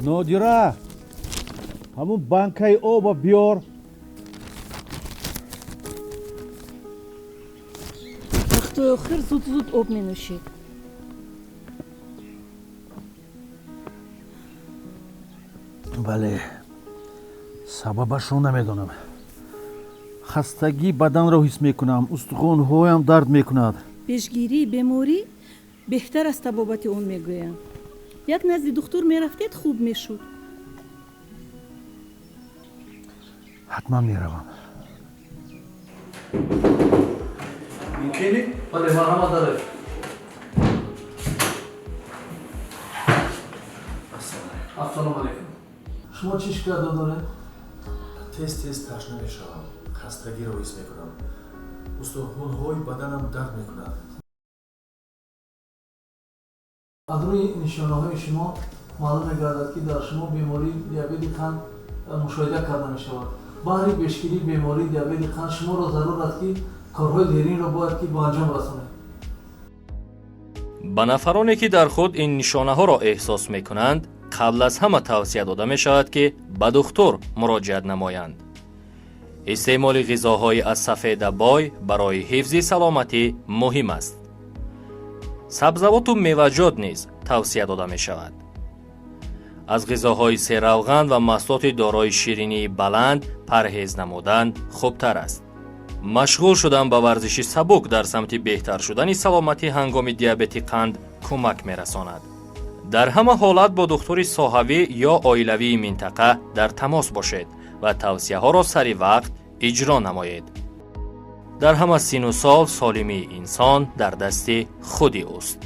Нодира, ҳамун банкаи оба биёр. Вақтҳои охир зуд зуд об менӯшед. Бале, сабабашро намедонам. Хастагии баданро ҳис мекунам, устухонҳоям дард мекунад. Пешгирии беморӣ беҳтар аз табобати он, мегӯям. Як назди духтур мерафтед, хуб мешуд. Ҳатман меравам. Мумкин? Бале, марҳамат, даред. Ассалому алайкум. Шумо чӣ шикоят доред? Тез тез ташна мешавам, хастагиро ҳис мекунам, устухонҳои баданам дард мекунад. Аз рӯи нишонаҳои шумо маълум мегардад, ки дар шумо бемории диабети қанд мушоҳида карда мешавад. Баҳри пешгирии бемории диабети қанд шуморо зарур аст, ки корҳои зеринро бояд ки ба анҷом расонед. Ба нафароне, ки дар худ ин нишонаҳоро эҳсос мекунанд, қабл аз ҳама тавсия дода мешавад, ки ба духтур муроҷиат намоянд. Истеъмоли ғизоҳои аз сафеда бой барои ҳифзи саломатӣ муҳим аст. Сабзавоту меваҷот низ тавсия дода мешавад. Аз ғизоҳои серавған ва маҳсулоти дорои ширинии баланд парҳез намудан хубтар аст. Машғул шудан ба варзиши сабук дар самти беҳтар шудани саломатӣ ҳангоми диабети қанд кӯмак мерасонад. Дар ҳама ҳолат бо духтури соҳавӣ ё оилавии минтақа дар тамос бошед ва тавсияҳоро сари вақт иҷро намоед. Дар ҳама сину сол солимии инсон дар дасти худи ӯст.